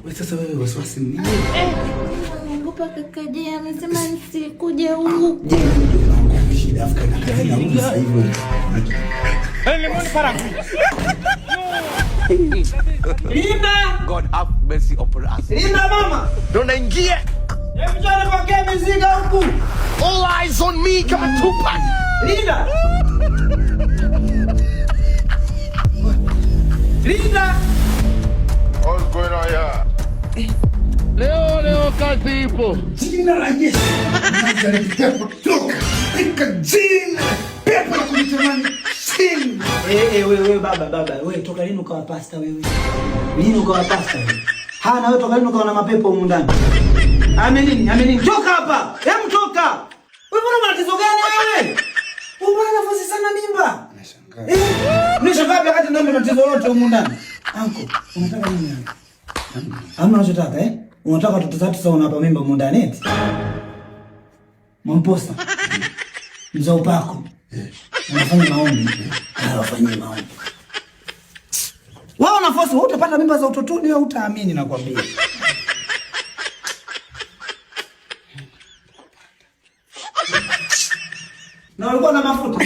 Wewe sasa wewe wasiwasi nini? Naogopa kaka Jay amesema nisikuje huku. Je, ndio wangu shida afu kana kazi na huyu sasa hivi. Linda! God have mercy upon us. Linda mama! Ndo naingia. Hebu njoo nipokee mizigo huku. All eyes on me kama Tupac. Linda! Linda! What's going on here? Leo leo kazi ipo. Jina la Yesu. Nazareti pepo toka. Katika jina pepo la kujitamani chini. Eh, eh, wewe baba baba, wewe toka lini ukawa pasta wewe? Lini ukawa pasta wewe? Hana wewe toka lini ukawa na mapepo humu ndani? Ame nini? Ame nini? Toka hapa. Hem toka. Wewe mbona matatizo gani wewe? Wewe mbona nafasi sana mimba? Nashangaa. Eh, unashangaa wakati ndio tatizo lote humu ndani. Anko, unataka nini anko? Hamna unachotaka eh? Unataka watoto tatu sasa unapa mimba humu ndani eti? Mwamposa. Mzee upako. Unafanya maombi. Haya wafanyie maombi. Wewe una force, wewe utapata mimba za utotoni wewe utaamini nakwambia. Na walikuwa na mafuta.